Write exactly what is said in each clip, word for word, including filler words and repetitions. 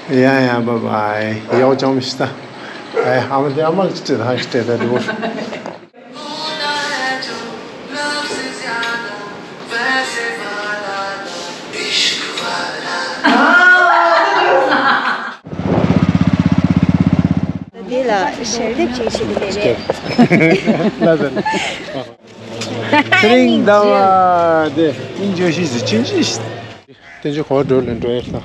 ཡ་ཡ་བཱའི་བཱའི། ཡག་ཅང་མི་ཤི་ད། ཨེ་ཨ་མ་དེ་ཨ་མ་ལ་ཅི་སྤྲད་ད་ཧ་ཤི་སྤྲད་ད་འགྲོ། འདི་ལ་ཞལ་འདེབས་ཅིག་བྱེད་ཀྱི་རེད། ལ་ཟེར། ཚེ་རིང་ཟླ་བ་དེ་ཨིན་ཇོ་ཤི་ཟི་ཅིན་ཅི་ཤི། བསྟན་ཆོས་གོ་བ་འགྲོ་ལེན་འགྲོ་ཡ་ལ།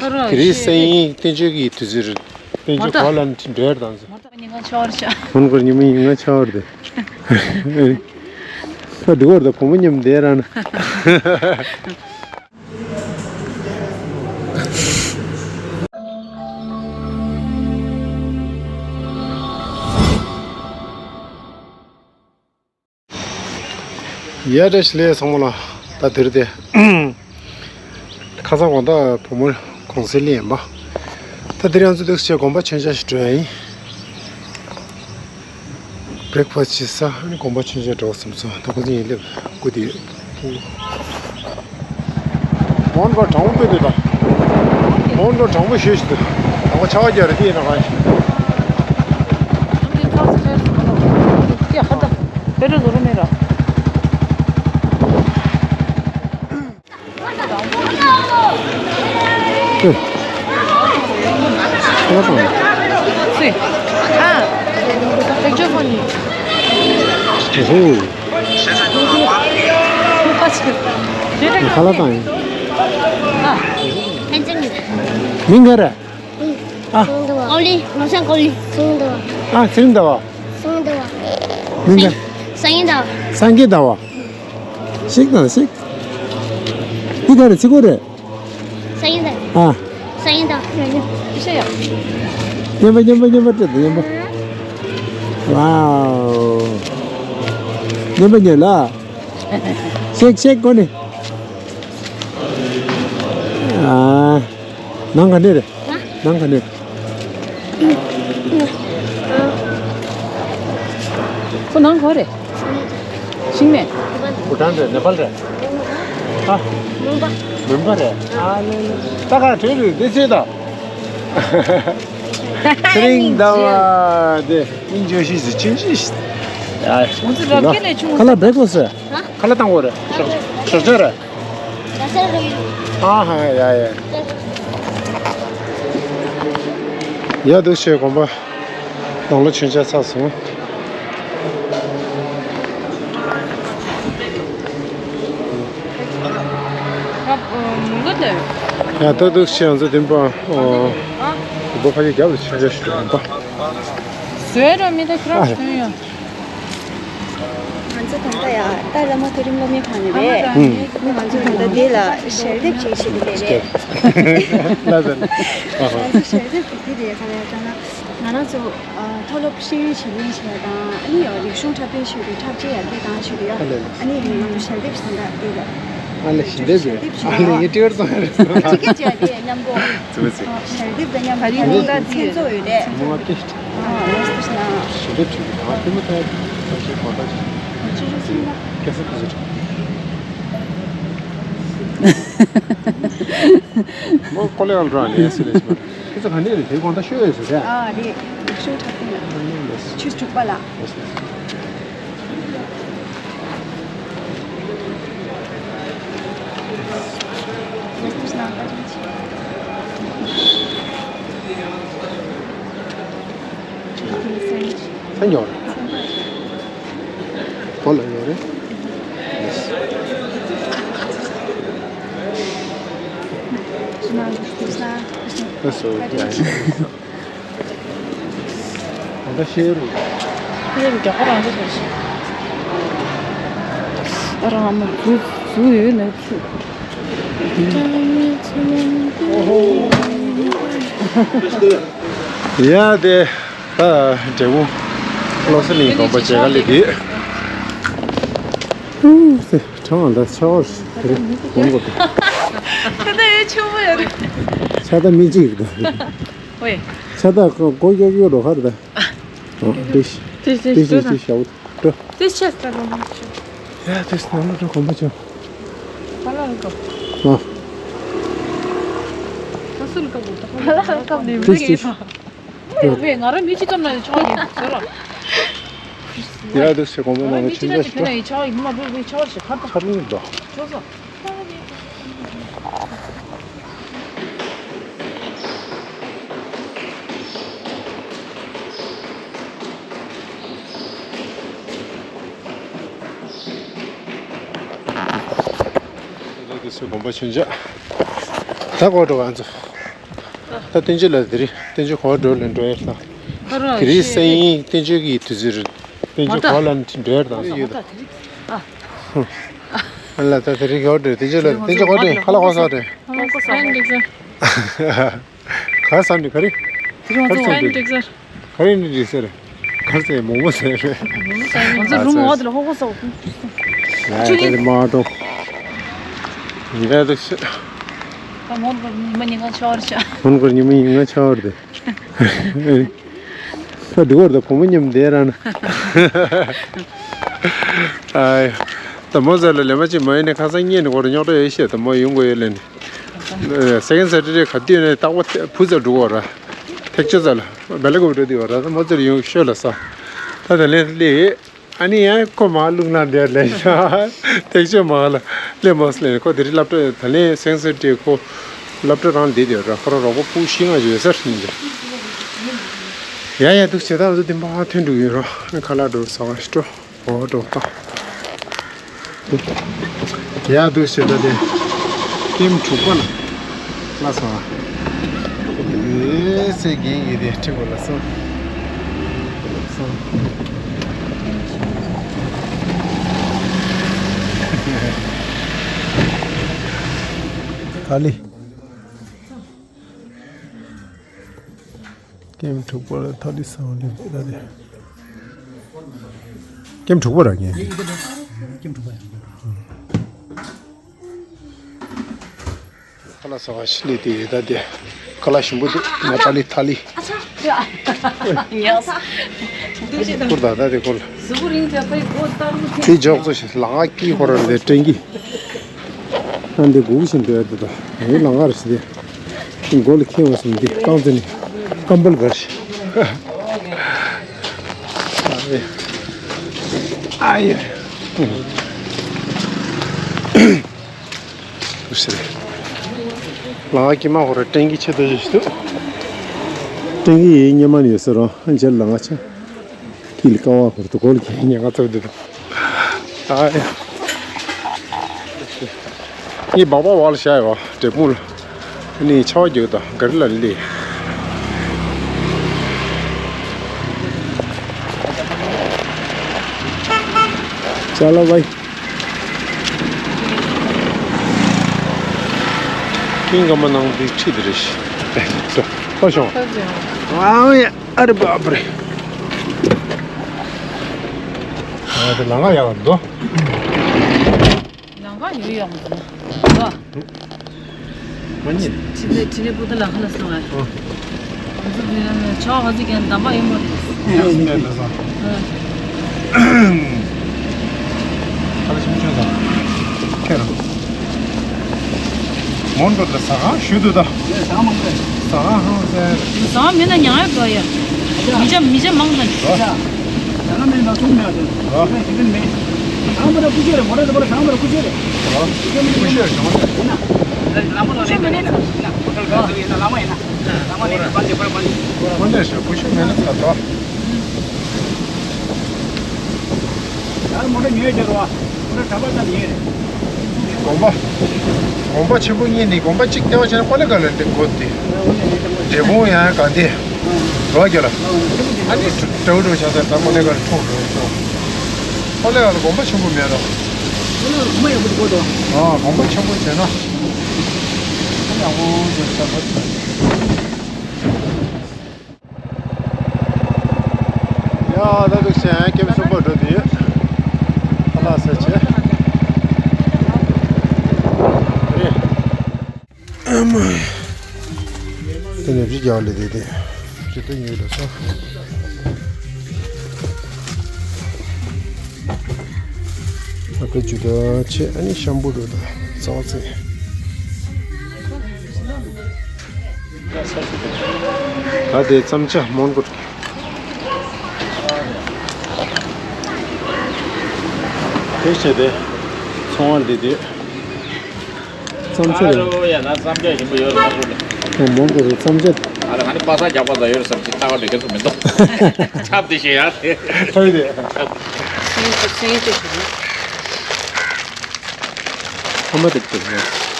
ཁ་རོག་དེ་རིང་ཤི་སང་ཉིན་བསྟན་ཆོས་ཀྱི་དུས་ཚོད་རེད། བསྟན་ཆོས་གོ་བ་ལ་འགྲོ་ཡ་དང་ཟེར། མོར་ཉིན་གང་ཆོར་ཤ། ཧོན་གོར་ཉི་མ་ཉིན་གང་ཆོར་དེ། ཁ་འདི་གོར་ད་བུ་མོ་མཉམ་བསྡད་ར་ན། ཡ་བཀྲ་ཤིས་བདེ་ལེགས་ཚང་མ་ལ། ད་དེར་དེ། ཁ་སང་དགོང་དག་བུ་མོ་གུང་སེང་ལ་ཡིན་པ། ད་དེ་རིང་ང་ཚོ་འདུག་སེ་དགོན་པ་མཆོད་མཇལ་ཞིག་འགྲོ་ཡ་ཡིན། བྷི་རེག་ཕ་སི་བྱེད་ས་ཨ་ནི་དགོན་པ་མཆོད་མཇལ་འགྲོ་བསམ་སོང་། ད་ཁོ་ཚོ་ཡིན་སླེབས་སྐུ་དེ། མོན་གོ་གྲང་མོ་དཔེ་འདུག་ད། མོན་གོ་གྲང་མོ་ཞེ་ཞིག་འདུག་དང་པོ་ཆར་པ་རྒྱག་རེད་དེ་ཡིན་ན་གང་ཞིག་ཁ་ལག་བཏང་ཡིན། མིང་ག་རེ། ཨ། ཀོ་ལི། ནོར་སང་ཀོ་ལི། སང་ཟླ་བ། ཨ། ཚེ་རིང་ཟླ་བ། སང་ཟླ་བ། མིང་ག། སང་ཉིན་ཟླ་བ། སང་གི་ཟླ་བ། ཤིག་དང་ཤིག་འདི་ག་རེ་ཚིག་གོ་རེད། སང་ཉིན་ཟླ་བ། ཨ། སང་ཉིན་ཟླ་བ། སྙན་པ་སྙན་པ་སྙན་པ་སྤྲད་དང་སྙན་པ། ཝའོ། སྙན་པ་སྙན་ལ། ཤེག་ཤེག་གོ་ནི། ཨ། ནང་ག་ནས་རེད། ནང་ག་ནས་རེད། ཁོ་ནང་ག་རེད། ཤིང་མེད། བྷུ་ཊན་རེད། ནེ་པཱལ་རེད། ཨ། མོན་པ། མོན་པ་རེད། ཨ་ནི་ནི། ད་ག་བྲོས་རེད་འདི་ཚོས་ད། ཚེ་རིང་ཟླ་བ་དེ་ཨིན་ཇོ་ཤི་ཟི་ཅིན་ཅི་ཤི། ཨ། ང་ཚོ་རབ་རྒྱས་ལས་ཆུང་། ཁ་ལག་བྷི་རེག་ཕ་སི། ཁ་ལག་བཏང་དགོས་རེད། ཞོགས་ཇ་རེད། ཨ་ཧ། ཡ་ཡ། ཡ་འདུག་སེ་དགོན་པ་ནང་ལ་མཆོད་མཇལ་ཚར་སོང་། ཡ་ད་འདུག་སེ་ང་ཚོ་དེ་པ། ཨ། དགོན་པ་ཕ་གི་རྒྱབ་ལ་མཆོད་མཇལ་ཞུ་དགོན་པ། བཟོས་ར་མི་ད་ཁྱེད་རང་ཞུ་ཡོང་། ང་ཚོ་ད་ལྟ་ཡ་ཏཱ་བླ་མ་མཐོ་རིམ་སློབ་གཉེར་ཁང་ནས་རེད། ཨུམ། ང་ཚོ་ད་ལྟ་འདི་ལ་ཞལ་འདེབས་བྱེད་བཞིན་པ་རེད། ལ་ཟེར། ང་ཚོ་ཞལ་འདེབས་ཀྱི་འདི་རེད་ག་རེ་ལབ་ན། ང་རང་ཚོ་མཐོ་སློབ་ཤེས་ཡོན་ཞིག་ལེན་བྱས་དང་ཨ་ནི་ཡང་རིག་གཞུང་འཁྲབ་སྟོན་བྱས་ཏེ་འཁྲབ་ཆས་ཡར་རྒྱས་བཏང་བྱས་ཡ། ཨ་ལས། ཨ་ནི་ང་ཚོ་ཞལ་འདེབས་ཞིག་ད་ལྟ་འདི་ལ། ཨ་ལས་ཞལ་འདེབས་རེད། ཞལ་འདེབས་ཞིག་ཨ་ལས་ངས་ཀྲི་ཝར་ཙང་རེད། ཅི་སྐད་བྱས་ཏེ་མཉམ་པོ། ཙི་ཙི། ཞལ་འདེབས་དང་མཉམ་དུ་ད་རིང་མཚན་ཚོགས་ཡོད་རེད། མོ་མ་ཏི། ཨ་ལས་སུ་ན། ཞལ་འདེབས་བྱས་ཏེ་ད་ལྟ་མཐའ་ཞིག་གོ་ད་ཞིག་ཅི་ཞིག་སུ་ན། སྐད་ས་ཏི་ཙི། མོ་ཀོ་ལེ་ཨལ་ར་ནས་སི་ལེ་སི་མ། ཁྱེད་ཚོ་ག་ནས་རེད། དེ་དགོང་དག་ཤོད་ཡོད་ཟེར་རེད། ཨ་རེད། ཤོད་འཁྲབ་སྟོན་ལ། ཆུ་དྲུག་པ་ལ། སེམས་ཡོད་རེད། བོད་ལ་ཡོད་རེད། ལགས་སོ། ད་ཤེས་རུ། ཤེས་རུ་རྒྱག་པ་རང་འདྲ་བྱས་ཤིང་། ཨ་རང་ཨ་མ་བུ་བུ་ཡོད་ན་ཚུ། ཡ་དེ། ད་འབྲས་སྤུངས་བློ་གསལ་གླིང་དགོན་པ་མཇལ་ཁ་སླེབས་ཀྱི། ཧུ་ཙི། གྲང་བ་འདྲ་ཆར་པ་རེད་འོང་གོ། ད་ལྟ་ཡོད་ཆུ་བོ་ཡོད་རེད། ཆ་ད་མི་གཅིག་རེད། ཝེ། ཆ་ད་སྒོ་ཀྱོག་ཀྱོག་འགྲོ་ཁར་ད། ཨ་ཏིཤ་ཏིཤ་ཏིཤ་ཏིཤ་ཞའོ་འགྲོ། ཏིཤ་ཆེ་ས་རུ་མ་ཆུ། ཡ་ཏིཤ་ནང་ལ་འགྲོ་གོམ་པ་ཆུ། ཧ་ལ་ལ་གོ། ཨ། ད་སུ་ལ་ ཏིས་ཏིས། ང་རང་མི་གཅིག་ཙམ་ན་ཡི་ཆོག་གི་ཟེར་ར། ཡ་དུ་སེ་གོང་མ་ང་རང་མི་གཅིག་ཙམ་ཞིག་ཕེ་ན་ཡི་ཆོག་གི་མ་བུ་བུ་ཆོག་ཞིག་ཁ་ཏ་ཁ་རུ་འདུག་ཆོག་སོ། དགོན་པ་ཆུང་ཆུང་། ད་གོ་འགྲོ་ང་ཚོ། ད་བསྟན་ཆོས་ལ་དེ་རིང་བསྟན་ཆོས་གོ་འགྲོ་ལེན་འགྲོ་ཡ་ལ། དེ་རིང་སང་ཉིན་བསྟན་ཆོས་ཀྱི་དུས་ཚོད་རེད། བསྟན་ཆོས་གོ་ལ་འགྲོ་ཡ་དང་ཡོད། ཨ་ལ་ད་དེ་རིང་གོ་འགྲོ་བསྟན་ཆོས་ལ་བསྟན་ཆོས་གོ་འགྲོ་ཁ་ལག་གོ་ས་རེད། ག་ས་འདི་ག་རེ། དེ་རིང་ཚོ་ཡིན་འགྲིག་ཟེར། ག་རེ་ཡིན་འགྲིག་ཟེར། ག་རེ་ཟེར་མོག་མོག་ཟེར་རེད། ང་ཚོ་རུམ་འོག་དེ་ལ་ཧོ་ཧོ་ཟ་བ། ཡ་ཡ་དེ་མ་འགྲོ། ཡ་དེ་ཤི། ད་མོག་གི་ཉི་མ་ཉིན་གང་ཆགས་པ་རེད་ཤག་མོག་གི་ཉི་མ་ཉིན་གང་ཆགས་པ་རེད། ད་འགྲིག་གོ་རེད། ད་བུ་མོ་མཉམ་བསྡད་ར་ན། ཨ་ཡ། ད་མོ་ཟེར་ལ་ལས་མ་ཅིག་མ་ཡིན་ནས་ཁ་སང་ཉིན་ནས་གོ་རེ་རྙོག་དྲ་ཡོད་ཤེས། ད་མོ་ཡོང་དགོས་ཡོད་ལས་ནས། སེ་ཀེན་ཌ་སེ་ཊར་ཌེ་ག་དུས་ནས་རྟག་པར་བུ་ཚ་འགྲོ་གོ་ར། ཐེག་ཆེ་ཚ་ལ་བེ་ལ་ཀོབ་འགྲོ་དུས་ར་ད་མོ་ཚོར་ཡོང་ཤོད་ལ་ས། ད་ད་ལན་སླེབས། ཨ་ནི་ཡང་ཁོ་མ་ལུག་ན་འདིར་ལེན་ཤ། ཐེག་ཆེ་མ་ལ་སླེབས་མ་སླེབས་ཁོ་དེ་རིང་སློབ་གྲྭ་ད་ལན་སེང་སེ་ཏྲེ་ཁོ་སློབ་གྲྭ་རང་འདི་དེ་ར་ཁོ་རང་རོགས་པ་ཕྲུ་གུ་བཞི་ལྔ་ཅིག་ཡོད་ས་རེད། ཡ་ཡ་འདུག་བྱེད་སྟངས་འདི་མ་ཐོན་འགྲོ་གི་ཡོད་ར། ཁ་ལག་འགྲོ་ཟ་བ་ཞིག་འགྲོ། འོ་འགྲོ་ད། ཡ་འདུག་བྱེད་ད་དེ། ཀེམ་དྲུག་པ་ལ་ལ་སོང་ཨ། ཨེ་སེ་རྒན་གྱིས་དེ་ཁྲིད་པ་ལ་སོང་། སོང་། ཐ་ལི། ཀེམ་དྲུག་པ་ལ་ཐ་ལི་སང་ལེ་ད་དེ། ཀེམ་དྲུག་པ་ར་ངས། ཀེམ་དྲུག་པ་ཡང་། ཁ་ལག་ཟ་བ་ཞིག་སླེབས་དེ་ཡོད་ད་དེ། ཁ་ལག་ཞིམ་པོ་འདུག་ང་ཏ་ལི་ཐ་ལི། ཉག་ཁུར་ད་ད་དེ་ཁོ་ལ། དེ་འཇོག་ཚོ་ཞིག་ལ་ང་ཀི་ཁོ་ར་རེད་དྲན་གི། ཨ་འདི་སྒུག་བཞིན་འདུག་ཡ་འདི་དང་ངའི་ལང་ཀ་རེད་ཟེར་ཏེ། མགོ་ལ་འཁྱེར་བ་སོང་འདི་རྐང་རྩེ་ནས་ཀམ་པལ་གར་ཞིག་ཨ་ཡེ། ལང་ཀ་ཀི་མ་ཧོ་ར་ཏྲེང་ཀི་ཆེ་ཏོ་ཞིག་འདུག་ཏྲེང་ཀི་ཡི་སྙེ་མ་ནས་ཡོད་ཟེར་རོ། ཨ་མཇལ་ལང་ཀ་ཆེ། ཀི་ལི་ཀ་བ་ཧོ་ར་ཏོ་གོ་ལ་ཁེ་ཉེ་ང་ཚོ་འདི་དང་། ཨ་ཡེ། ངས་སྦག་སྦག་བག་ལ་བཞག་ཡོད་འབྲས་སྤུངས་ལ། ཨ་ནི་ཆར་པ་རྒྱག་དང་ག་རི་ལ་སླེབས། ཅ་ལག་བའི། ཀིང་ཀ་མ་ནང་དུ་ཁྲིད་དེ་རེད། ཨོ་ཤོང་། ཨ་ཡ་ཨ་རི་བ་བ་རེད། ཨ་དེ་ལང་ཀ་ཡག་འདུག་ལང་ཀ་ཡོད་ཡོད་མ་འདུག་མ་ཉེས། ཁྲི་ལེ་ཁྲི་ལེ་པུ་ཏ་ལ་ཁ་ལ་སོང་ང་། ཨོ། ང་ཚོ་དེ་ནས་ཆོག་ང་ཚོ་ཀྱང་འདམ་པ་ཡོད་མ་རེད། ཡང་སུ་མེད་ལ་སོང་། ཨ། ཁ་ལ་ཆུང་ཆུང་སོང་། ཁེ་རང་། མོན་གྷོ་ལ་ཟ་ཁང་ཞུ་འདུག་ད། ཟ་ཁང་མང་པོ་རེད། ཟ་ཁང་ཧང་སེ། ཟ་ཁང་མེད་ན་ཉང་ཡ་འགྲོ་ཡ། མི་ཆ་མི་ཆ་མང་ན་འགྲོ། ཟ་ཁང་མེད་ན་ཚུགས་མེད་ཨ་དེ། ཟ་ཁང་མེད་ན་ཚུགས་མེད། ཟ་ཁང་མ་ད་ཀུ་ཤུ་རེད། མོ་ཊ་ད་པ་ལ་ཟ་ཁང་མ་ད་ཀུ་ཤུ་རེད། ཀུ་ཤུ་རེད་ཞོག་ཡིན་ན། ལམ་པ་ལ་ཀུ་ཤུ་མེད་ན་ཡིན་ན། ཀུ་ཤུ་ཡིན་ན་ལམ་པ་ཡིན་ན། ལམ་པ་ནས་པན་ཅེ་པར་པན་ཅེ། ཀུ་ཤུ་མེད་ན་ཚར་ཏོ། ཡར་མོ་ཊ་ཉོས་ཡོད་རེད་བ། མོ་ཊ་གྲྭ་པ་ཙམ་ཉོས་རེད། དགོན་པ། དགོན་པ་ཆེན་པོ་གཉིས་ནི་དགོན་པ་གཅིག་ལྟེ་བ་བྱས་ན་ཀོ་ལེ་གྷལ་ལ་འགོ་དེ། འབྲས་སྤུངས་ཡང་གང་དེ། རོ་རྒྱ་ལ། ཨ་ནི་ཀྲོའུ་ཀྲོའུ་ཆ་ས་ད་ཀོ་ལེ་གྷལ་ལ་འཁྲུག་འགྲོ་ཡོད་ཤོག་ཀོ་ལེ་གྷལ་ལ་དགོན་པ་ཆེན་པོ་མེད་རོ། ཨ་དགོན་པ་ཆེན་པོ་བྱས་ན། ཡག་པོ་འདུག་ས་བ། ཡ་ད་འདུག་སེ་ཀེམ་གསུམ་པ་འགྲོ་དུས་ཡོད། ཁ་ལག་ཟ་བྱས། རེད། ཨ་མ། དེ་ནས་བཞི་རྒྱག་ལས་དེ་དེ། ཇུ་ཏ་ཉོས་འགྲོ་སོང་། ཨ་ཕའི་ཇུ་ཏ་ཆེ། ཨ་ནི་ཤམ་བུ་འགྲོ་དང་རྩ་བ་རྩེ། ད་དེ་རྩམ་ཇ་མོན་གྷོ། དེ་བྱས་ཏེ་ཚོང་བ་འདི་དུས། རྩམ་ཇ་རེད། ཨ་རོ་ཡ་ན་རྩམ་ཇ་ཞིམ་པོ་ཡོད་རེད་མ་གཏོགས། ཨ་མོན་གྷོ་རེད་རྩམ་ཇ། ཨ་ལ་ང་ནི་པ་སངས་རྒྱག་པ་ཙམ་ཡོད་རེད་བསམ་གྱི་ལྟ་བ་འདི་ཁྱེད་ཚོ་མི་འདུག་ཁྱབ་དེ་ཞེ་ཡ་དེ། ཐོས་དེ། སེང་ཅི་སེང་ཅི་ཞིག་རེད། ཁ་མ་དེ་དེ་རེད།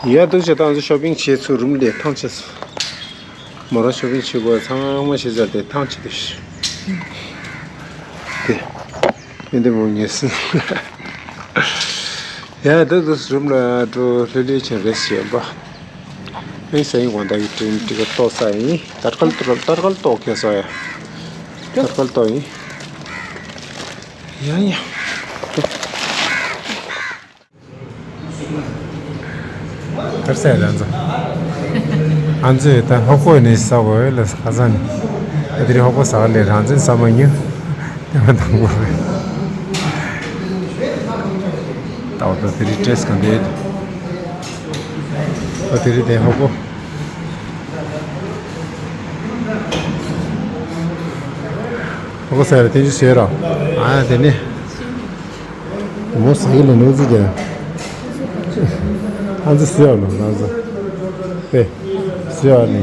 ཡ་འདུག་བྱས་ད་ང་ཚོ་ཤོ་པིང་བྱས་ཚུར་རུམ་ལ་ཐང་ཆད་སོང་། མོ་རང་ཤོ་པིང་བྱེད་དགོས་ཚང་མ་བྱས་ཚར་ཏེ་ཐང་ཆད་དེ། དེ་མི་འདི་མོ་ངེས་སོང་། ཡ་འདུག་འདུག་རུམ་ལ་འགྲོ། ལྷོད་ལྷོད་བྱས་རེས་བྱས་པ། ཨེ་ས་ཡིན་དགོང་དག་གི་ཊི་རེན་ཊི་ཀེཊ་ཏོག་ཙམ་ཡིན། ད་སྐལ་ཏོག་ད་སྐལ་ཏོག་ཁེལ་སོང་ཡ། ད་སྐལ་ཏོག་ཡིན། ཡ་ཡ། གར་སའི་རང་ཚོ། ཨ་ཚོས་ད་ཧོ་ཀོ་ནས་ཟ་དགོས་ལ་ཁ་སང་ནས། ད་དེ་རིང་ཧོ་ཀོ་ཟ་ག་ལས་རང་བཙན་ཟ་མ་ཉོ། དེ་མ་དང་པོ་རེད། ད་འོ་ད་དེ་རིང་ཊེ་སི་ཊི་གང་འདྲ་ཡོད། ད་དེ་རིང་དེ་ཧོ་ཀོ། ཧོ་ཀོ་ཟ་ར་དེ་ཅི་ཟེར་ར། ཨ་དེ་ནས། མོ་ཟ་གི་ལ་ནོར་ཙི་ཀྱང་། ཨ་ཙི་ཟེར་བ་ལ་ང་ཚོ། ཨེ། ཟེར་བ་ནི།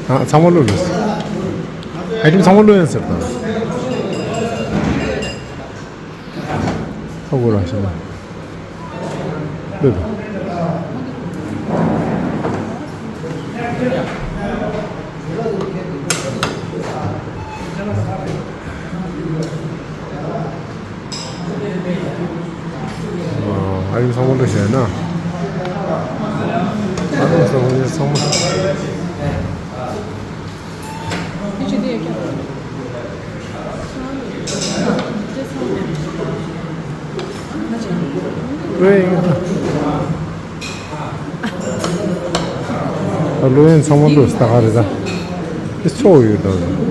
ཨ་ཚང་མ་བླུགས་ཡོད། ཨའི་ཊེམ་ཚང་མ་བླུགས་ཡོད་ཟེར་དང་། ཧ་གོ་རང་ཤི་ན། ལོས་དང་། ཨ་རིམ་ཚང་མ་ལོས་བྱས་ན། ཨ་རིམ་ཚང་མ་ཚང་མ། ཨ་ལོ་ཡན་ཚང་མ་ལོས་ད་ག་རེད་ད། དེ་ཚོགས་ཡོད་ད།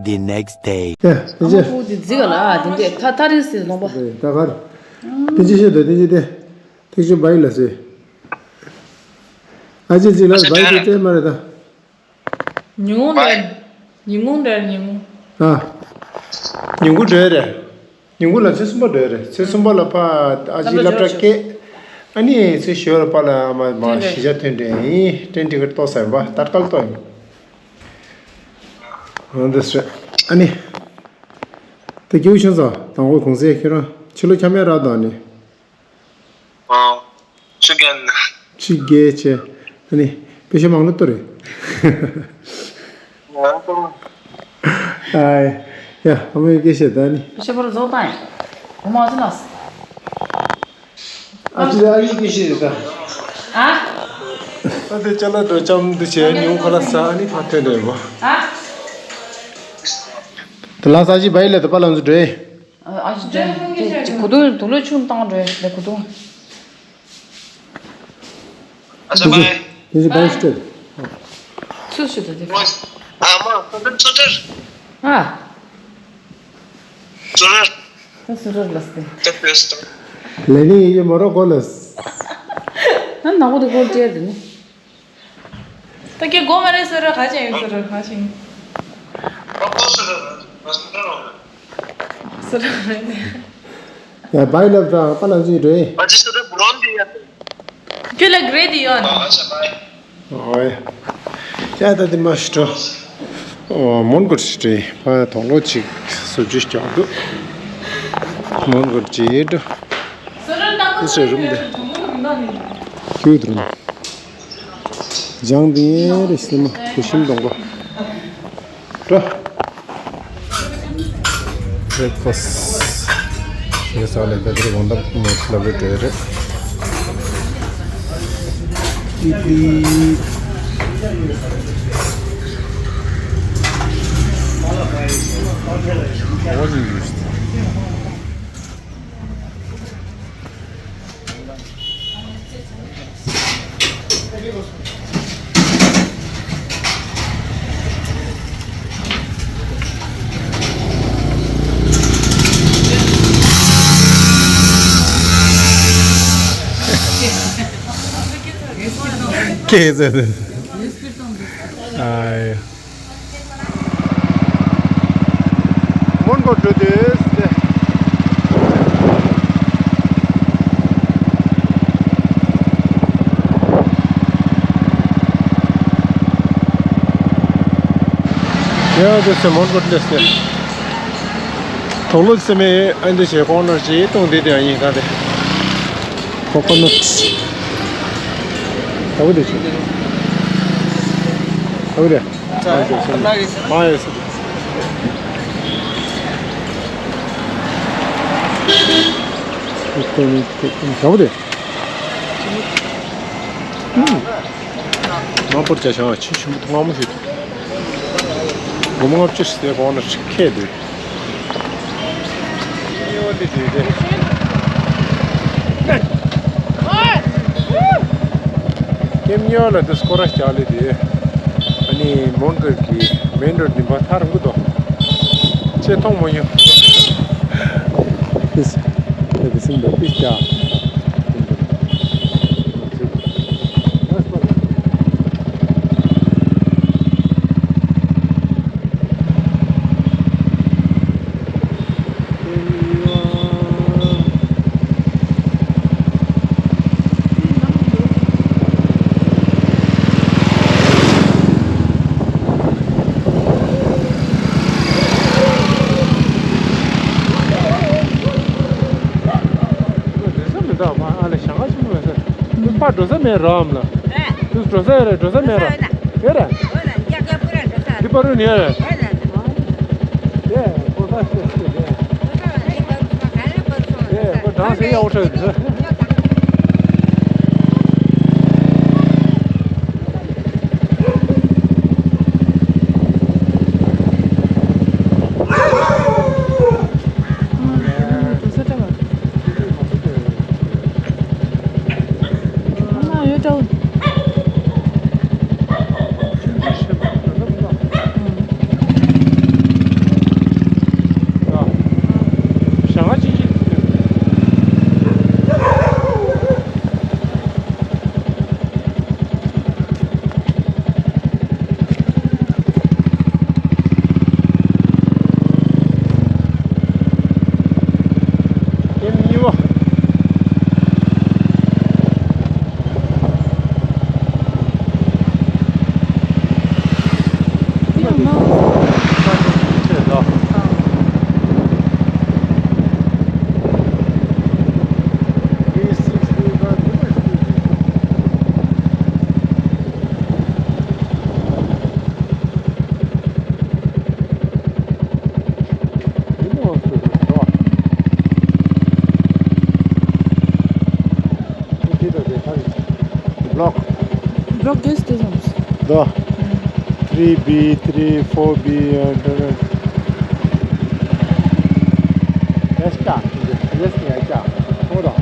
The next day. ཨ་མ་ཕུ་དེ་རྫི་ག་ལ་དེ་འདྲས་ཐ་ཐ་རིང་སྲིད་ལོང་པ། ད་གར། དེ་ཅི་ཤེས་ད་དེ་ཅི་དེ། ཐེག་ཆེན་བའི་ལ་སེ། ཨ་ཅེ་ཅི་ལ་བའི་དེ་ཏྲེ་མ་རེད་ད། ཉུང་ངུ་འདྲ། ཉུང་ངུ་འདྲ་ཉུང་ངུ། ཨ། ཉུང་ངུ་འདྲ་རེད། ཉུང་ངུ་ལ་ཚེས་གསུམ་པ་འདྲ་རེད། ཚེས་གསུམ་པ་ལ་ཕ་ཨ་ཅེ་སློབ་གྲྭ་སྐད། ཨ་ནི་ཚེས་ཞོལ་ལ་ཕ་ལ་མ་མ་གཞིས་ཆགས་ཐོན་འདྲ་ཡིན། ཏྲེན་ཊི་ཀེཊ་ཏོག་ཙམ་ཡིན་པ་ད་སྐལ་ཏོག་ཡིན། འོ་འདི་སྲིད། ཨ་ནི། དེ་སྐྱེ་བོ་ཆུང་ཙག་དང་པོ་གུང་སེང་ཁྱེད་རང་ཕྱི་ལོ་ཁྱམས་ཡ་རག་དང་ནི། ཨ། ཆུ་རྒན། ཆུ་རྒན་ཆེ། ཨ་ནི། དཔེ་ཆ་མང་ལོ་ཏོ་རེད། ཨ་ཡ། ཨ་མའི་སྐད་བཤད་ད་ནི། དཔེ་ཆ་པར་བཟོ་བཏང་ཡ། འོ་མ་ཟི་ལགས། ཨ་ཅི་ཨ་ཡི་སྐད་བཤད་ད། ཨ། ད་དེ་ཅ་ལག་འགྲོ་ཅམ་དུ་བྱས་ཉུང་ཁ་ལ་ས་ཨ་ནི་ཕ་ཐོན་རེད་བ། ཨ། དེ་ལ་ས་ཅི་བའི་ལ་དེ་པ་ལ་འཛུ་འདྲེ། ཨ་ཅི་འདྲེ། ཅི་གུ་དུང་དུ་ལོ་ཆུང་བཏང་འདྲེ་ལེ་གུ་དུང་། ཨ་ཅི་བའི། དེ་ཅི་བའི་སྟེར། ཚུལ་ཞུ་ད་དེ། ཨ་མ་ཚུལ་ཚུལ་ཚུལ། ཨ། ཚུལ། ད་ཚུལ་ལ་སྟེ། ད་བེས་ཏོ། ལེ་ནི་ཡི་མོ་རོ་གོ་ལ། ཨ་ནག་པོ་དེ་གོ་ལ་སྟེར་དེ་ནི། ད་ཁྱེད་སྒོ་མ་རེད་ཟེར་ར་ཁ་ཆེ་ཡིན་ཟེར་ར་ཁ་ཆེ་ཡིན། ཟེར་ར་མེད་ནས། ཡ་བའི་ལབ་དང་པ་ལ་ཅི་རེད། ཁྱོད་ལ་ག་རེ་དེ་ཡོད་ནི། ཨོ་ཡ། ཡ་ད་དེ་མ་ཤི་འགྲོ། མོན་གྷོ་ཊི་ཊི་ཕ་དོག་ལོ་གཅིག་བཟོ་བཅོས་རྒྱག་འདུག་མོན་གྷོ་ཊི་ཊི་ཨེ་འགྲོ། ཨུ་ཚོའི་རུམ་དེ། ཁྱོད་རུམ། ལྗང་དེ་རེ་སིལ་མ་དེ་ཤིང་སྡོང་པོ། འགྲོ། བྷི་རེག་ཕ་སི་ཊི། ངས་ས་ལས་ད་དེར་དགོང་དག་མོ་ལབ་རེ་འགྲོ་ཡ་རེད། ཏི་ཏི། གྲོད་ཁོག་སྙིང་རུས། ཁྱེད་ཟེར་དེ། ཨ་ཡ། མོན་གྷོ་འགྲོ་དུས། ཡ་དེ་སེ་མོན་གྷོ་འགྲོ་དུས། དོག་ལོ་སེ་མེ་ཨ་འདི་ཞེ་ཀོ་ནར་ཅི་གཏོང་དེ་དེ་ཡིན་ད་དེ། ཀོ་ཀོ་ནཊ། ད་བུ་དེ་ཆུ། ད་བུ་དེ། མ་ཡེ་སི། ད་བུ་དེ། མ་པོར་བྱ་བྱ་བ་ཆེ་ཆུང་མ་མོ་ཞིག་སྒོར་མོ་ལྔ་བཅུ་ཞིག་དེ་གོང་ན་ཁེ་འདུག་ཀེམ་ཉོ་ལ་དུ་སྐོར་ར་བྱ་ལེ་དེ། ཨ་ནི་མོན་གྷོ་གི་མེན་རོ་ཌི་འདི་པ་ཐར་འགུ་དོ། ཅེ་ཐོང་མོ་ཡོ། ཏིས། ཏིས་སིན་དོ་ཏིས་ཀྱ། འགྲོ་ས་མི་འདུག་མ་ཨ་ལེ་ཞང་ང་ཆུང་མ་ཟེར། ཕར་འགྲོ་ས་མེད་རོམ་ལ། ཨེ། དུས་འགྲོ་ས་ཡོད་རེད། འགྲོ་ས་མེད་ར། འགྲོ་ས་ཡོད་ན། ཡོད་རེད། འོ་ན་རྒྱ་རྒྱ་པུ་ར་འགྲོ་ས་འདི་རེད། པ་རུ་ནི་ཡོད་རེད། འོ་ན་ན། དེ་གོ་ས་ཤེས་ཤེས་རེད། འགྲོ་ས་ཡོད་ན་འདི་པ་རུ་ས་ག་རེ་པ་རུ་སོང་། དེ་ཁོ་གྲང་ཟེར་ཡག་པོ་ཤོད་འདི། འགྲོ་ས་འདྲ་བ། Block. Block есть здесь? Да. Three B, three, four B, and, uh, есть как? Есть, есть, есть. Вот он.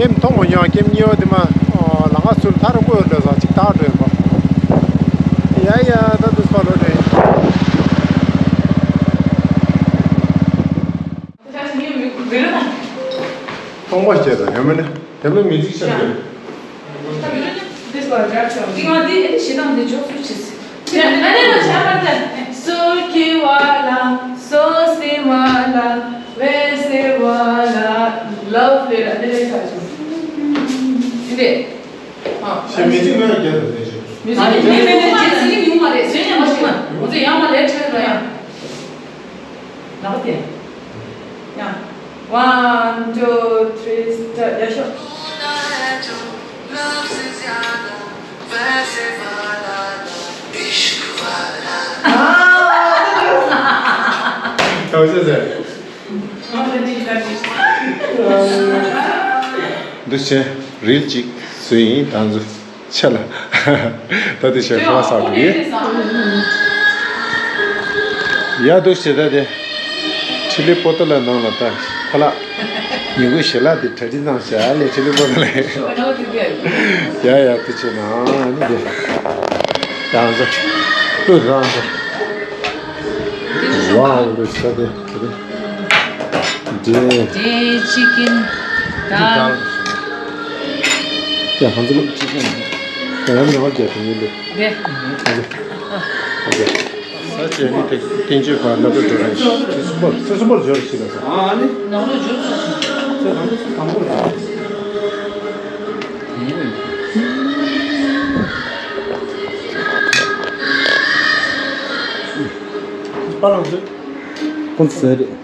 ཀེམ་མཐོང་མ་མྱོང་། ཀེམ་གཉིས་པ་དེ་མ། ཨོ། ལམ་ཁ་ཚུར་ཐག་རིང་པོ་ཡོད་འགྲོ་ས་ཅིག་ཐག་འགྲོ་ཡོད་པ། ཡ་ཡ། ད་འདུག་སེ་ལོག་འགྲོ་ཡིན། ཁོང་པ་བྱས་དང་ཡོད་མེད་ན། དེ་མིན་མི་འཇིགས་ཤག་དེ། སོ་ཁི་ཝ་ལ། སོ་སི་ཝ་ལ། ཝེ་སི་ཝ་ལ། ལབ་ཕེ་ར་དེ་ལས་ཆགས་བྱུང་། འདི་འདྲས། ཨ། ཞེས་མི་འཇིགས་མེད་ལ་རྒྱལ་དུ་ལྡན་ཞིང་། མི་འཇིགས་མེད་ལ་རྒྱལ་དུ་ལྡན་ཞིང་། ཡོང་མ་རེད། ཟོན་ཡང་མ་ཞིག་མ། ང་ཚོ་ཡང་མ་ལས་ཁྲལ་ར་ཡང་། ལག་དེ། ཡ། One, two, three, start. ཡ་ཤོ། ཐུགས་རྗེ་ཆེ། འདུག་སེ་རིལ་གཅིག་བཟོས་ཡིན། ད་ཚོ། ཆེ་ལ། ད་དེ་ཞེས་ཧྲ་ས་འགྲོ་གི། ཡ་འདུག་སེ་ད་དེ། ཁྲི་ལི་པོ་ཏ་ལ་ནང་ལ་ད་ཁ་ལག་ཉིན་གུང་ཞལ་ལག་དེ་གྲ་སྒྲིག་གནང་བྱ་ལས། ཁྲི་ལི་པོ་ཏ་ལ། ཡ་ཡ་དེ་བྱས་ན་ཨ་ནི་དེ། ཡང་ཟེར། ལུས་རང་ཟེར། ཝའོ། འདུག་སེ་ད་དེ། འདི། འདི་ཅི་ཀིན་དང་། ཡ་ཧང་ཙི་ལུག་ཅི་ཀིན། ཡ་ཡ་མི་ཧོ་རྒྱ་དེ་ཡིན་འདུག་འདི། ཨ་ཟེར། ཨ་ཟེར། ས་བཅད་ནི་དེ་བསྟན་བཅོས་པ་སློབ་གྲྭ་འགྲོ་རན་ཞིག་ཚེ་གསུམ་པར། ཚེ་གསུམ་པར་འབྱོར་ཞིག་ལ་ས། ཨ་ནི། ནང་ལོ་འབྱོར་ཚོ་ཞིག་ཚེ་དང་པོ་ཚེ་དང་པོ་རེད། པ་ལང་ཚོས། ཁོང་ཚོ་ཟེར་རེད།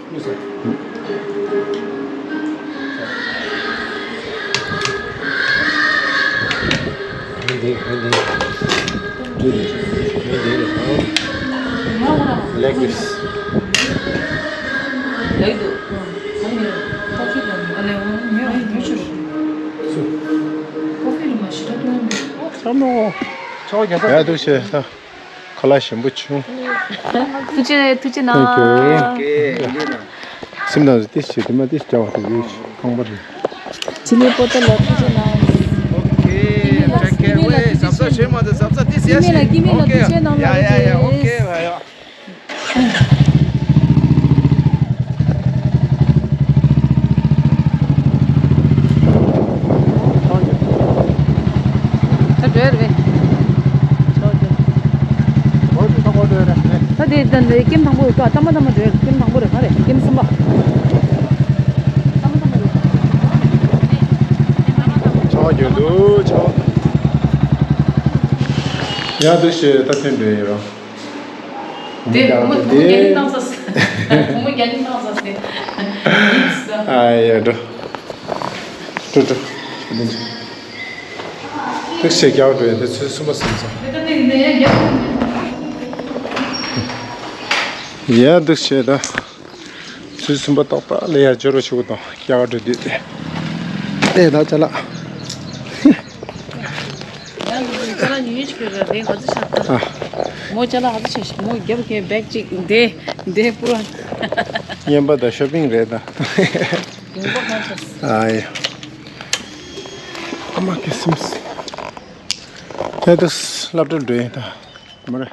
Like this. ཡ་འདུག་སེ་ད། ཁ་ལག་ཞིམ་པོ་བྱུང་། ཐུགས་རྗེ་ཆེ། ཐུགས་རྗེ་གནང་། Thank you. སེམས་ནང་དུ་ཏིས་བྱེད་དུ་མ་ཏིས་བྱ་བ་དུ་ཡོད་ཁང་པ་རེད། ཅི་ལི་པོ་ཏ་ལ་ཐུགས་རྗེ་གནང་། Okay, take care. ཝེ་གཟབ་གཟབ་བྱེད་མ་ཏེ་གཟབ་གཟབ་ཏིས་ཡ་ཞིག་ཀི་མི་ལ་ཐུགས་རྗེ་གནང་། Okay, yeah, yeah, yeah. Okay, yeah, yeah. ད་འགྲོ་ཡ་རེད། ད་དེ་ད་ནས་ཀེམ་དང་པོ་རེད། ཀེམ་དང་པོ་རེད། ཀེམ་གསུམ་པ། ཆོག་རྒྱུ་འདུག་ཆོག་ཡ་འདུག་ཞེས་ད་ཐོན་འགྲོ་ཡི་རོ། དེ་བུ་མོ་བུ་མོ་རྒྱ་ལིན་བཏང་ས། བུ་མོ་རྒྱ་ལིན་བཏང་ས་དེ། ཨ་ཡ་འགྲོ། འགྲོ་འགྲོ། དེ་ཞེ་རྒྱག་འགྲོ་ཡ་དེ་ཚོའི་གསུམ་པ་སེམས་ས། ཡ་འདུག་ཞེ་ད། ཚུལ་གསུམ་པ་ཏོག་ཏོག་ལ་ཡར་འབྱོར་བ་ཆུ་བོ་དང་སྐྱ་བ་འགྲོ་དུས་ཏེ། ལྟས་ད་ཅ་ལག་ཡང་ཅ་ལག་ཉུང་ཉུང་ཞིག་ཡོད་ར། དེ་ཧ་ཙི་ཆགས་ད། ཨ། མོ་ཅ་ལག་ཧ་ཙི་ཆེ་ཞིག་མོ་རྒྱབ་ཁའི་བེག་ཅིག་དེ་དེ་པུ་ར། རྔན་པ་དང་ཤོ་པིང་རེད་ད། ཡོང་པ་གང་ཐོབ། ཨ་ཡ། ཨ་མ་ཀེ་སིམ་སི། ད་དུ་སློབ་གྲྭ་འགྲོ་ཡིན་ད། མ་རེད།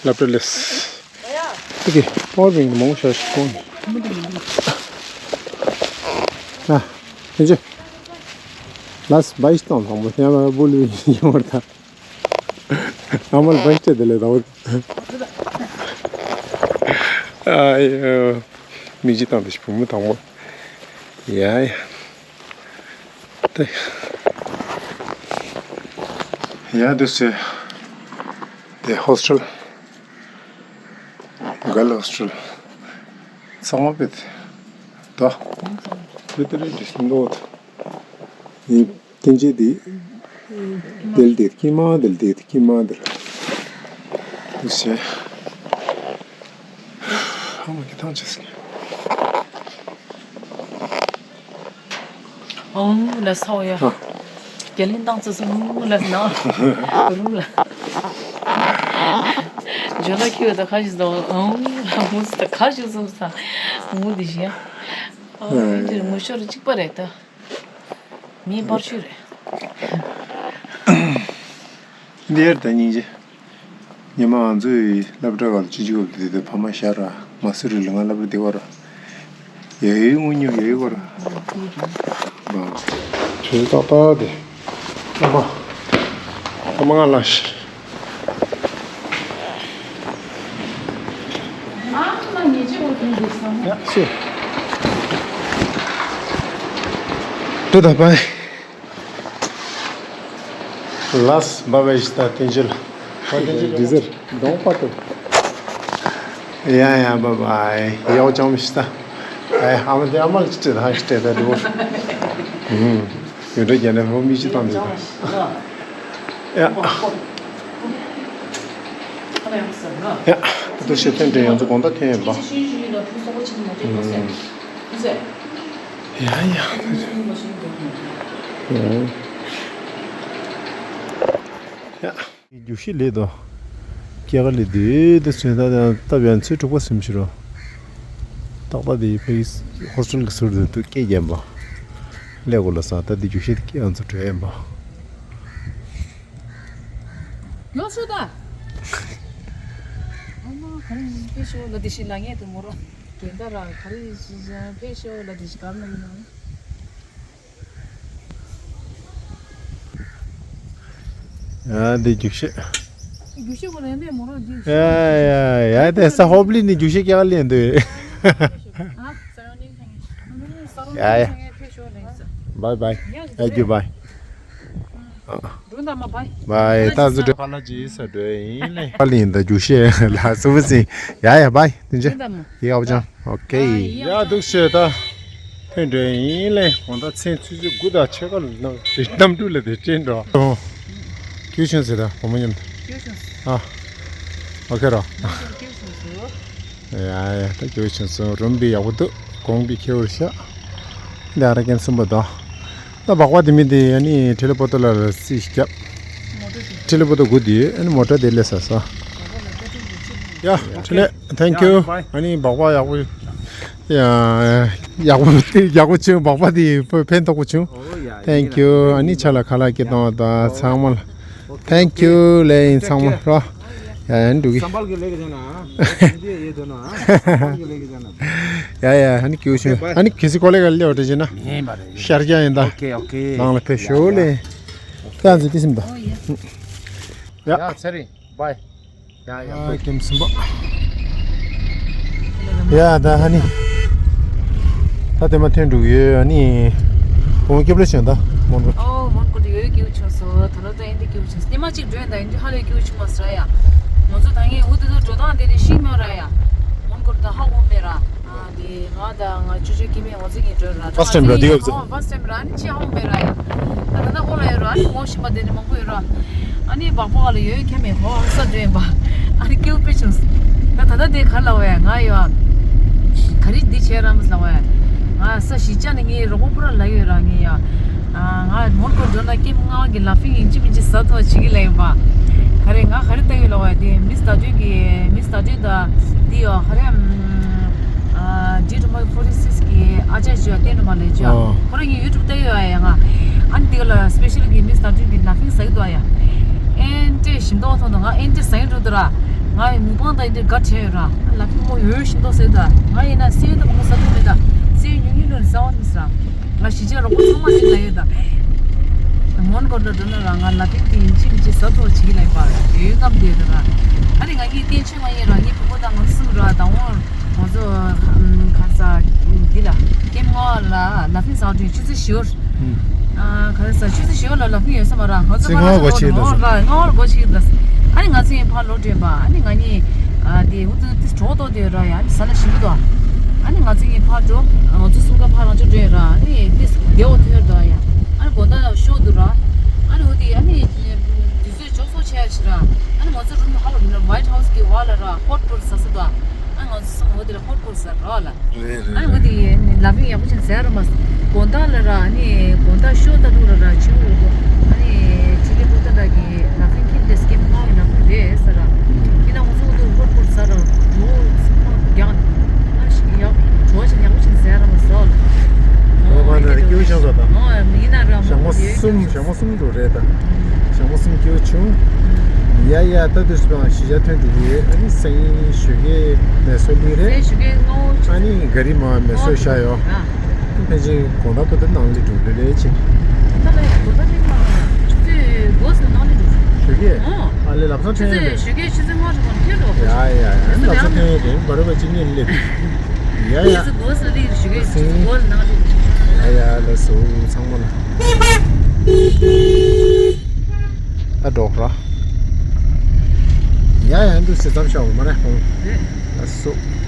སློབ་གྲྭ་ལས། ཨོ་ཀེ། པོར་བིང་མོང་ཤ་ཤི་ཀོང་། ཨ། ཡིན་ཅི། ལས་བའི་སྟོང་དང་པོ་ཡང་མ་བུ་ལུ་ཡིན་བར་ཐལ། ཨ་མ་ལ་བའི་སྟེ་དེ་ལས་དང་པོ། ཨ་ཡ། མི་གཅིག་དང་དེ་བུ་མོ་དང་པོ། ཡ་ཡ། དེ། ཡ་དུ་སེ། དེ་ཧོ་སི་ཊེལ། གརལ་ཧོ་སི་ཊེལ། ཚང་མ་བེད། ད། བེད་རེད་ཅེས་འདོད། ཡིན། སྐྱིན་ཆེ་དེ། དེལ་དེ་ཀྱི་མ་དེལ་དེ་ཀྱི་མ་དེལ། དུ་སེ། ཨ་མ་ཀི་ཐང་ཆེ་སི། ཨོང་ལ་སོ་ཡ། ཨ། རྒྱ་ལིན་བཏང་ཙི་སོང་ལ་ན། རུ་ལ། ཇོ་ལ་ཁྱི་ད་ཁ་ཞིག་སོང་། ཨོང་ལ་མུ་ཙི་ད་ཁ་ཞིག་སོང་ས། མུ་དི་ཞིག་ཡ། ཨོང་དེར་མུ་ཤོར་གཅིག་པ་རེད་ད། མིའི་པར་ཤུ་རེད། འདིར་ད་སྙིང་རྗེ། ཉི་མ་ང་ཚོའི་སློབ་གྲྭ་སྐབས་ལ་སྤྱི་སྤྱི་སྐབས་དེ་དུས་ཕ་མ་ཤར་ར་མ་སུ་རི་ལ་ང་སློབ་གྲྭ་དེ་བར་ཡ་ཡི་དངོས་ཉོ་ཡ་ཡི་བར་བ་དྲོད་ཏག་ཏག་དེ་ཨ་མ་ཨ་མ་ང་ལ་ཤི། ཡ་སུ། དྲོད་ཏག་པ། ལགས་བ་བའི་ཤི་ད་བསྟན་ཆོས་ལ། བ་བསྟན་ཆོས་ལ་ཟེར། གདོང་པ་ཏོ། ཡ་ཡ་བ་བའི་ཡག་ཅང་མི་ཤི་ད། ཨེ་ཨ་མ་དེ་ཨ་མ་ལ་ཅི་སྤྲད་ད་ཧ་ཤི་སྤྲད་ད་འགྲོ། ཡུན་འབྲེལ་རྒྱ་ནས་ཧོ་མི་ཤི་བཏང་ཟེར་ད། ཡ། ཡ། ད་ཤི་ཐོན་འདྲེ་ཡང་ཚོ་དགོང་དག་ཐོན་ཡོད་པ། ཡ་ཡ། ཡ། རྒྱུག་ཤེས་ལས་དོ། སྐྱེ་ག་ལས་དེ་དེ་ཚོས་ད་ད་ཡང་ཚོས་དྲུག་པ་སེམས་ཤི་རོ། ཏག་ཏག་དེ་ཕ་གི་ཧོ་སི་ཊེལ་གི་ཟུར་དུ་དུ་སྐད་རྒྱན་པ། ཀླད་ཀོར་ལ་ས་ད་དེ་རྒྱུག་ཤེས་དེ་སྐད་ཡང་ཚོ་བྲོས་ཡན་པ། ཡོད་ཚོད་ད། ཨ་མ་ག་རེ་ཕེབས་ཤོག་ལ་དེ་ཤི་ལ་ངས་དུ་མོ་རོ། རྒན་ད་ར་ག་རེ་ཕེབས་ཤོག་ལ་དེ་ཤི་གར་ན་ཡིན་ནམ། ཡ་འདི་རྒྱུག་ཤེས། རྒྱུག་ཤེས་གོ་ལེན་པའི་མོ་རོ་འདི། ཡ་ཡ་ཡ་དེ་ས་ཧོབ་ལི་ནི་རྒྱུག་ཤེས་ཀྱག་ལེན་འདུག་ཡ་ཡ། བའི་བའི། ཡ་རྒྱུ་བའི། འགྲོ་འདམ་མ་བའི། བའི་ད་ཟུ་འགྲོ་ཁ་ལ་ཇི་ས་འགྲོ་ཡིན་ལེ། ཧོབ་ལི་ཡིན་ད་རྒྱུག་ཤེས་ལ་སུ་བ་སིན། ཡ་ཡ་བའི་དེ་འདྲ། འགྲོ་འདམ་མ། ཡག་པོ་ཅང་། ཨོ་ཁེ། ཡ་འདུག་ཤོད་ད། ཐོན་འགྲོ་ཡིན་ལེ། གོང་ད་མཚན་ཆུ་ཚོད་དགུ་དང་ཕྱེད་ཀ་ལ་ནམ་གྲུ་ལ་དེ་ཏྲེན་འགྲོ། ཀྱུ་ཆུང་ཟེར་ད་བུ་མོ་མཉམ་དུ། ཀྱུ་ཆུང་། ཨ། ཨོ་ཁེ་རོ། ཀྱུ་ཆུང་སོ། ཡ་ཡ་ད་ཀྱུ་ཆུང་སོ་རུམ་པི་ཡག་པོ་འདུག་གོང་པི་ཁེ་འུར་ཤ། འདི་ཨ་ར་ཀན་སུམ་པ་དང་། ད་སྦག་སྦག་དེ་མི་དེ་ཨ་ནི་ཊེ་ལེ་པོ་ཊ་ལ་ར་སི་ཞིག་རྒྱབ། ཊེ་ལེ་པོ་ཊ་དགུ་དེ་ཨ་ནི་མོ་ཊ་དེ་སླེབས་ས་སོ། ཡ་ཊེ་ལེ། Thank you. ཨ་ནི་སྦག་སྦག་ཡག་པོ། ཡ་ཡག་པོ་ཡག་པོ་བྱུང་། སྦག་སྦག་དེ་ཕན་ཐོགས་པོ་བྱུང་། Thank you. ཨ་ནི་ཆ་ལ་ཁ་ལག་སྐྱེ་གཏོང་བ་དང་ཚང་མ་ལ། Thank you. ལེ་ཡིན་ཚང་མ་རོ། ཡ་ཡ་འགྲོ་གི། संभाल के लेके जाना। ये ये दो ना। संभाल के लेके जाना। ཡ་ཡ་ཨ་ནི་ཀྱུ་ཆུང་། ཨ་ནི་ཁེ་སི་ཀོ་ལེ་ག་ལེ་འོ་ཏེ་ཅེ་ན། ཤར་རྒྱ་ཡིན་ད། ཨོ་ཁེ་ཨོ་ཁེ། ནང་ལ་ཕེབས་ཤོག་ལེ། ཡ་ཡ། ད་ཚོ་ཏི་སིམ་ད། ཡ། ཡ་ཚེ་རིང་། བའི། ཡ་ཡ། ཨ་ཀེམ་སིམ་པ། ཡ་ད་ཧ་ནི། ད་དེ་མ་ཐོན་འགྲོ་གི་ཡོད་ཨ་ནི། བུ་མོ་སྐྱབས་ལོ་ཆེན་ད་མོན་གྷོ། ཨོ་མོན་གྷོ་དུ་ཡོད་སྐྱིད་ཆུང་སོ། ད་ལོ་ད་ཨིན་དི་སྐྱིད་ཆུང་སོ། ཉི་མ་གཅིག་འགྲོ་ཡིན་ད་ཨིན་དི་ཧ་ལས་སྐྱིད་ཆུང་མ་སོ་ཡ། ང་ཚོ་ད་ངས་འུ་དུ་དུ་འགྲོ་སྟངས་དེ་ནི་ཤིང་མ་ར་ཡ། མོན་གྷོ་ད་ཧ་གོ་མེད་ར། ཨ་དེ་ང་ད་ང་ཅོ་ཅོ་སྐྱེ་དམན་ང་ཚོ་གཉིས་འགྲོ་ར། First time ར་དེ་ཡོད་ཚོ། ཨོ་first time ར་ཨ་ནི་ཅི་ཧ་གོ་མེད་ར་ཡ། ད་ད་ད་ཨོ་ལ་ཡོད་ར་ཨ་ནི་ངོ་ཤེས་པ་དེ་ནི་མང་པོ་ཡོད་ར། ཨ་ནི་སྦག་སྦག་ལ་ཡོད་ཁྱད་མེད་ཧོ་ཧ་ས་འདྲེན་པ། ཨ་ནི་སྐྱེ་བོ་དཔེ་བྱུང་། ད་ད་ལྟ་དེ་ག་ལ་བས་ང་ཡོད་ཨ། ག་རེ་འདི་བྱས་རམ་ལ་བས། ང་ས་གཞིས་ཆགས་ནས་ངའི་རོགས་པ་པུ་ར་ལ་ཡོད་ར་ངས་ཡ། ང་མོན་གྷོ་འགྲོ་ན་ཀེམ་ལྔ་བ་གི་ལ་ཕིང་ཡིན་ཅི་མིན་ཅི་ཟ་ཐོ་བྱེད་ཀྱི་ལ་ཡོད་པ། ག་རེ་ང་ག་རེ་ལྟ་ཡོད་ལ་བས་དེ་མི་ས་ད་དོན་གི་མི་ས་ད་དོན་ད་འདི་ཡོད་ག་རེ། ཨ་ཇི་ཊུ་མ་ཕོར་ཊི་སིགས་ཀྱི་ཨ་ཅག་ཅོ་ཏེ་ནུ་མ་ལེ་ཅོ། ཨོ། ཁོ་རང་ངའི་ཡུ་ཊུབ་ལྟ་ཡོད་ཨ་ཡ་ང་། ཨ་ནི་དེ་ག་ལ་སི་པེ་ཤལ་གྱི་མི་ས་ད་དོན་གྱི་ལ་ཕིང་ཟ་གི་འདུག་ཨ་ཡ། ཨེན་ཏེ་ཞིམ་མདོག་མཐོང་འདུག་ང་ཨེན་ཏེ་ཟ་ཡི་འགྲོ་འདུག་ར། ང་ཡི་མུག་པང་དང་ཨེན་ཏེ་དགའ་བྲལ་ཡོད་ར། ལ་ཕིང་མོ་ཡོད་ཞིམ་མདོག་ཟེར་ད། ང་ཡིན་ན་སེའུ་དང་མོ་ཟ་ཐུབ་མེད་ད། སེའུ་ཉུང་ཉུང་ལོན་ཟ་བ་མི་ཟ། ང་གཞིས་ཆགས་རོགས་པ་ཚང་མ་དེ་ལ་ཡོད་ད། མོན་གྷོ་འགྲོ་འགྲོ་ན་ར་ང་ལ་ཕིང་དེ་ཡིན་ཅི་མིན་ཅི་ཟ་ཐུབ་བྱེད་ཀྱི་ལ་ཡོད་པ་ཡོད་ངམ་དེ་ཡོད་ད་ར། ཨ་ནི་ང་གཉིས་བསྟན་ཆོས་མ་ཡིན་ར་ངའི་བུ་མོ་དང་ང་གསུམ་ར་དང་བོ། ང་ཚོ་ག་ས་འདི་ལ་ཀེམ་ལྔ་བ་ལ་ལ་ཕིང་ཟ་འགྲོ་ཆུ་ཚོད་བཞི་བར། ཨ་ག་ས་ཆུ་ཚོད་བཞི་བར་ལ་ལ་ཕིང་ཡོད་ས་མ་ར་ང་ཚོ་ཚེ་ལྔ་བ་སྒོ་ཕྱེ་ཡོད་ད། ལྔ་བ་སྒོ་ཕྱེ་ཡོད་ད། ཨ་ནི་ང་ཚོ་ཡིན་ཕར་ལོག་འགྲོ་ཡིན་པ། ཨ་ནི་ང་གཉིས་ཨ་དེ་འུ་ཚོ་ཏིས་གྲོགས་ཏོག་དེ་ཡོད་ར་ཡ། ཨ་ནི་ཟ་ན་ཞིམ་པོ་འདུག་ཨ་ནི་ང་ཚོ་གཉིས་ཕར་འགྲོ། ང་ཚོ་གསུམ་ཀ་ཕར་ལང་ཅོ་འགྲོ་ཡོད་ར། ཨ་ནི་ཏིས་བདེ་བོ་ཐོན་ཡོད་འདུག་ཡ། ཨ་ནི་དགོང་དག་ལ་ཤོག་འདུག་ར། ཨ་ནི་འོ་དེ་ཨ་ནི་དུས་ཚོད་འཇོག་སོ་ཆེ་ཡ་ཞིག་ར། ཨ་ནི་ང་ཚོ་རུམ་ཧ་བ་དེ་ན་ཝའིཊ་ཧའུ་སི་གི་བ་ལ་ར་ཧོཊ་པོ་ཊ་ཟ་ས་འདུག་ཨ་ནི་ང་ཚོ་གསུམ་འོ་དེ་ལ་ཧོཊ་པོ་ཊ་ཟ་ར་ལ། རེད་རེད། ཨ་ནི་འོ་དེ་ལ་ཕིང་ཡག་པོ་ཅིག་ཟ་ར་མ་ཟ། དགོང་དག་ལ་ར་ཨ་ནི་དགོང་དག་ཤོག་ལྟ་འདུག་ལ་ར་ཆུ་འོ་དེ་ཨ་ནི་ཆུ་ལི་པོ་ཏ་ད་གི་ལ་ཕིང་ཁྱིམ་དེ་སྐེམ་ཁང་གི་ལ་ཕིང་རེད་ཟ་ར། ཡིན་ན་ང་ཚོ་འོ་དེ་ཧོཊ་པོ་ཊ་ཟ་ར་འགྲོ་ཚང་མ་རྒྱག་ཨ་ཞིག་ཡག་བྲོ་བ་ཞིག་ཡག་པོ་ཅིག་ཟ་ར་མ་ཟ་ལ། ཨོ་ང་ནི་ཀྱུ་ཤང་ཟ་ད། ཨོ་ཡིན་ན་ར་མོ་ ཞག་མོ་གསུམ་འགྲོ་རེད་ད། ཞག་མོ་གསུམ་སྐྱེལ་བ་བྱུང་། ཡ་ཡ་ད་དུས་སུ་ཞི་བྱ་ཐོན་འགྲོ་གི་ཡོད། ཨ་ནི་སང་ཉིན་ཞོགས་ཀས་མེ་སོར་སླེབས་རེད། སང་ཞོགས་ཀས་སྔ་པོ་ཨ་ནི་ག་རི་མ་མེ་སོར་བཞག་ཡོད། ཨ། ཕན་ཆད་དགོང་དག་ཁོ་ད་ནང་ལ་འགྲོ་ལེ་ལེ་ཆེ། ད་ལ་ཡ་དགོང་དག་ལེ་མ་ཆུ་ཚོད་དགུ་ཙམ་ནང་ལ་འགྲོ། ཞོགས་ཀས། ཨོ། ཨ་ལེ་ལམ་སང་ཆུ་ཚོད་ཞོགས་ཀས་ཆུ་ཚོད་ལྔ་རེ་མ་ཐོན་འགྲོ། ཡ་ཡ་ཡ་ལམ་སང་ཐོན་ཡོད་རེད། བར་བ་གཅིག་གཉིས་སླེབས། ཡ་ཡ། ཆུ་ཚོད་དགུ་ཙམ་སླེབས། ཞོགས་ཀས་ཆུ་ཚོད་དགུ་ལ་ནང་ལ་འགྲོ། ཡ་ཡ་ལགས་སོ་ཚང་མ་ལ། ད་འགྲོ་ར། ཡ་ཡ་འདུག་སེ་མཚམས་བཞག་འོ་མ་རེད་ཧོང་། ཨ་སོ།